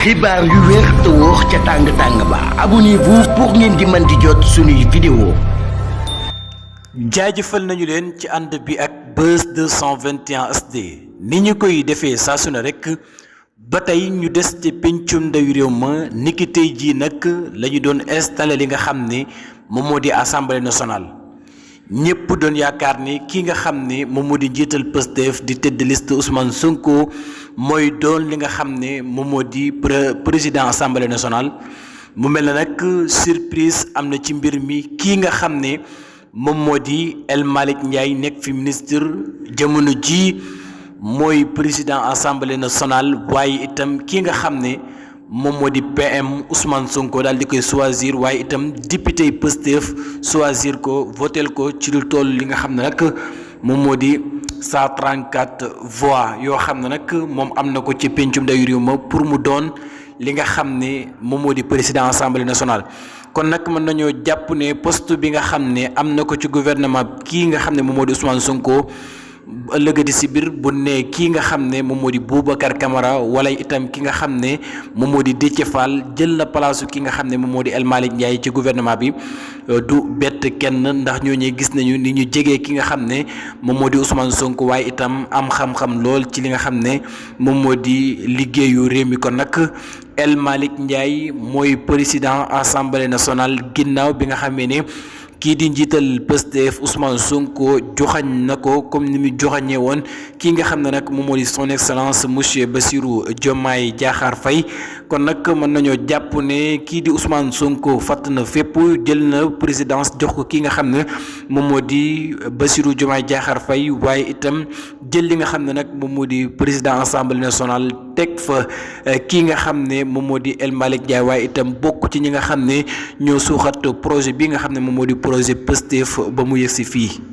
xibaar yu wér te wóor ca tàng ba abonnez-vous pour ngeen di mën di jot suñuy vidéo. jaajëfal nañu leen ci ànd bi ak Buzz 221 SD ni ñu koy defee saa su ne rek ba tey ñu des ci pencum ndawi réew ma niki tey jii nag la ñu doon installé li nga xam ne moom moo di assemblée nationale. ñëpp doon yaakaar ni ki nga xam ne moom moo di njiital Pastef di tête de liste Ousmane Sonko mooy doon li nga xam ne moom moo di président assemblée nationale. mu mel ne nag surprise am na ci mbir mi kii nga xam ne moom moo di El Malick Ndiaye nekk fi ministre jamono ji mooy président assemblée nationale waaye itam ki nga xam ne moom moo di PM Ousmane Sonko daal di koy choisir waaye itam député Pastef choisir ko votel ko ci lu toll li nga xam ne nag moom moo di 134 voix yoo xam ne nag moom am na ko ci pencum ndawi réew ma pour mu doon li nga xam ne moom moo di président assemblée nationale. kon nag mën nañoo jàpp ne poste bi nga xam ne am na ko ci gouvernement kii nga xam ne moom moo di Ousmane Sonko ëllëgati si biir bu ne kii nga xam ne moom moo di Boubacar Camara wala itam ki nga xam ne moom moo di Déthié Fall jël na place ki nga xam ne moom moo di El Malick Ndiaye ci gouvernement bi du bett kenn ndax ñooñu gis nañu ni ñu jegee ki nga xam ne moom moo di Ousmane Sonko waaye itam am xam-xam lool ci li nga xam ne moom moo di liggéeyu réew mi. kon nag El Malick Ndiaye mooy président assemblée nationale ginnaaw bi nga xamee ne kii di njiital Pastef Ousmane Sonko joxañ na ko comme ni mu joxañee woon kii nga xam ne nag moom moo di son excellence monsieur Bassirou Diomaye Diakhar Faye. kon nag mën nañoo jàpp ne kii di Ousmane Sonko fatt na fépp jël na présidence jox ko kii nga xam ne moom moo di Bassirou Diomaye Diakhar Faye waaye itam jël li nga xam ne nag moom moo di président assemblée nationale teg fa kii nga xam ne moom moo di El Malick Ndiaye waaye itam bokk ci ñi nga xam ne ñoo suuxat projet bi nga xam ne moom moo di projet Pastef ba mu yegsi fii.